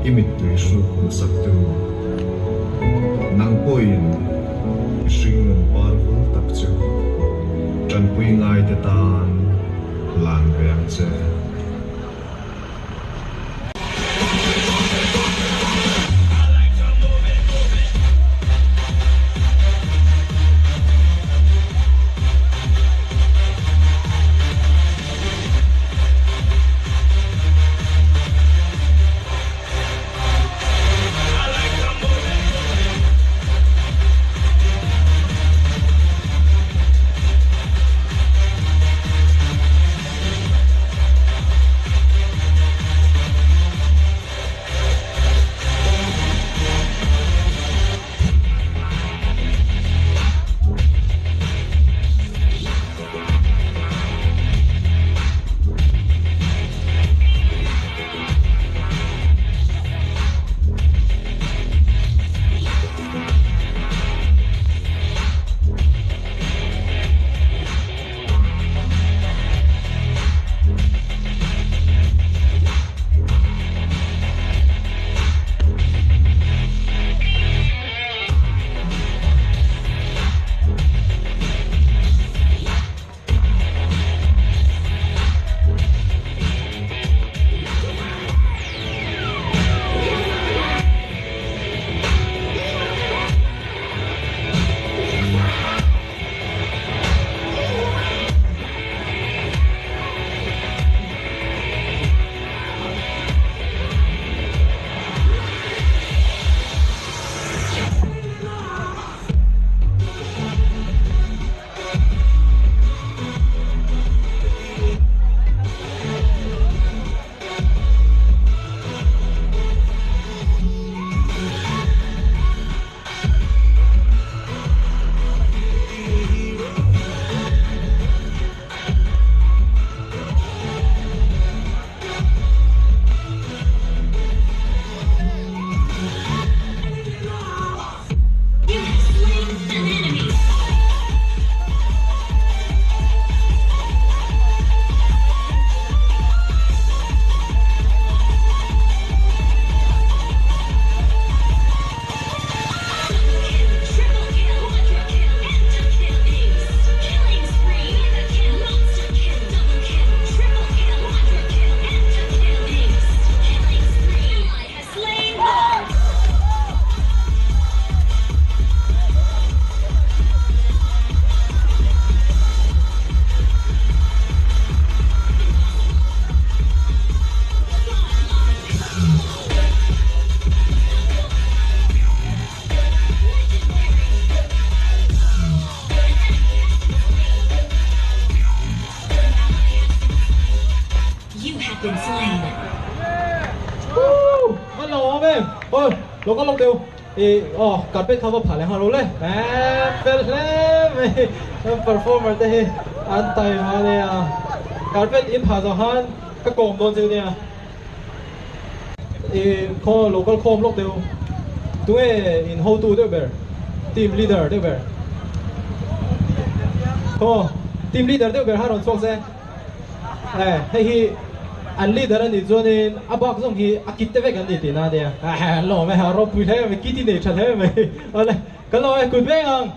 I mittui hruk hul saktu. Nang pawhin i hringnun par vul tak chu tanpui ngaite tan hlan ve ang che. Lo ka lawk deuh i aw carpet kha va phah leh nghal lo le emm fel hle mai kan performer te hi an taima ania carpet in phah zawh khan ka kawm dawn chu nia i khaw lo kal khawm lawk deuh tunge in hotu deuh ber team leader deuh ber khaw team leader deuh ber kha rawn chhuak se. Eh hei hi an leader a nih chuanin a bak zawng hi a kit te vek an ni tihna a nia. Eh an lawm e, a ropui hle mai, kit i nei tha hle mai. Awle, kan lawm e, kut veng ang.